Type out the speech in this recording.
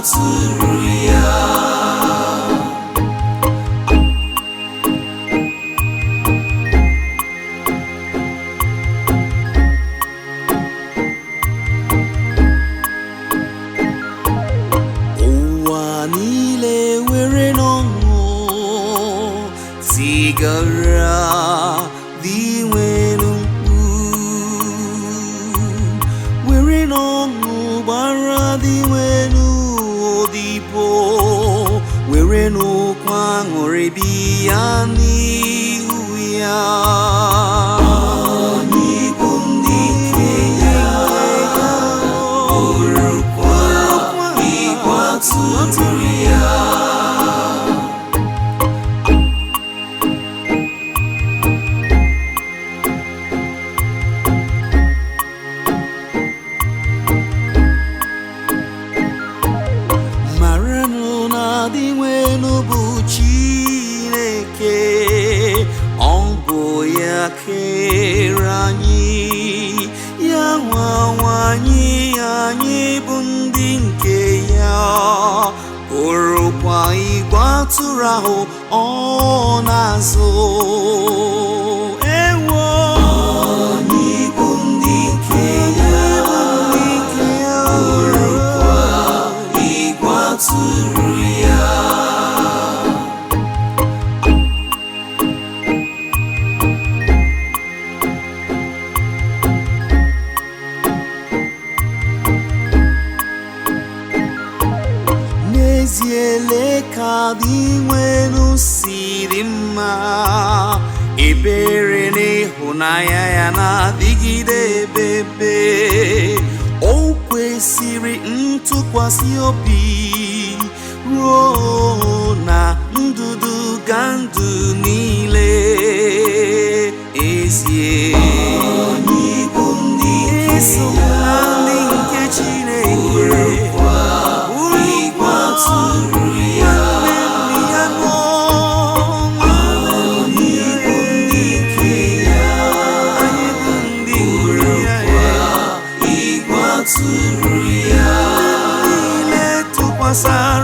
atụrụ ya. Ụwa niile were n'ọṅụ zigara dị nwere mkpu, were n'ọṅụ gbara dị nwere odibo, were n'ụkwa aṅụrị bịa n'ihu ya. Anyị bụ ndị nke ya, bụrụkwa igwe atụrụ ya. Maranụ na dị nwenu bụ Chineke, ọ bụ ya kere anyị, ya nwa anyị, anyị bụ ndị nke ya, bụrụkwa igwe atụrụ ahụ ọ na-azụ. Ewo, anyị bụ ndị nke ya, bụrụkwa igwe atụrụ ya. N'ezie, lee ka dị nwenu si dị mma, ebere n'ịhụnanya ya na-adịgide ebebe. O kwesịrị ntụkwasị obi ruo na ndụdụ ga ndụ niile. Ezie, anyị bụ ndị eso na ndị nke Chineke, igwe atụrụ ya. Anyị bụ ndị nke ya, bụrụkwa igwe atụrụ ya. Niile tụkwasara